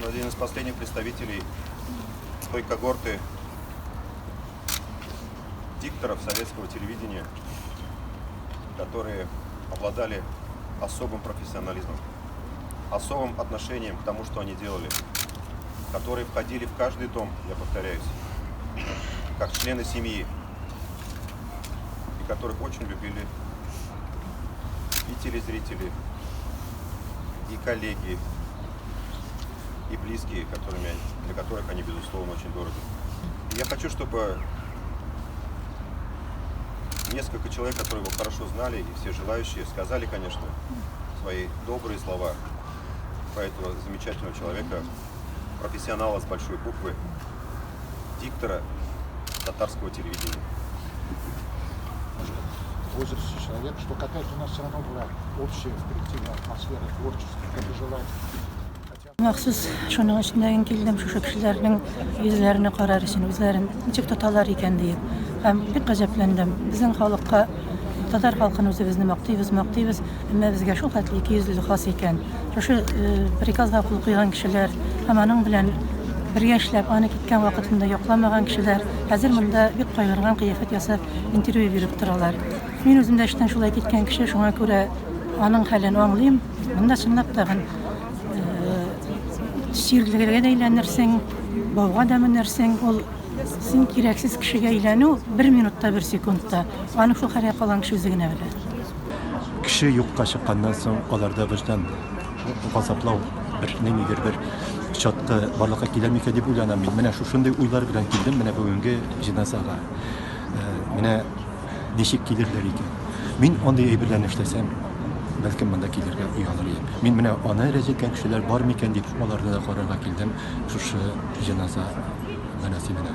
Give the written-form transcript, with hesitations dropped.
Он один из последних представителей той когорты дикторов советского телевидения, которые обладали особым профессионализмом, особым отношением к тому, что они делали, которые входили в каждый дом, я повторяюсь, как члены семьи, и которых очень любили и телезрители, и коллеги, и близкие, которыми, для которых они, безусловно, очень дороги. И я хочу, чтобы несколько человек, которые его хорошо знали, и все желающие, сказали, конечно, свои добрые слова про этого замечательного человека, профессионала с большой буквы, диктора татарского телевидения. В возрасте человек, что какая-то у нас все равно была общая в коллективе атмосфера творчества, доброжелательности. Махсус шуның өчен дә килдем, шушы кешеләрнең йөзләренә карар өчен, үзләрен ничек тоталар икән диеп. Һәм бик гаҗәпләндем. Безнең халыкка, татар халкын үзебезне мактыйбыз, мактыйбыз, әмма безгә шул хәтле икейөзлелек хас икән. Шушы приказга кул куйган кешеләр һәм аның белән бергә эшләп, аны киткән вакытында якламаган кешеләр хәзер монда бик кайгырган кыяфәт ясап интервью биреп торалар. Мин үзем дә эштән шулай киткән кеше, шуңа күрә аның хәлен аңлыйм. Монда чынлап тагын чирлегә дә әйләнерсең, бауга да менәрсең. Ул син кирәксез кешегә әйләнү бер минутта, бер секундта. Аны шул хәлгә калган кеше үзе генә белә. Кеше юкка чыкканнан соң аларда вөҗдан газаплау бер ниндидер бер чаткы барлыкка килә микән дип уйланам мин. Менә шушындый уйлар белән килдем менә бүгенге җеназага. Менә ничек килерләр икән? Мин андый әйберләрне эшләсәм, бәлкем монда килергә оялыр идем. Мин менә аны рәнҗеткән кешеләр бар микән дип, аларны да карарга килдем шушы җеназа мәрасименә.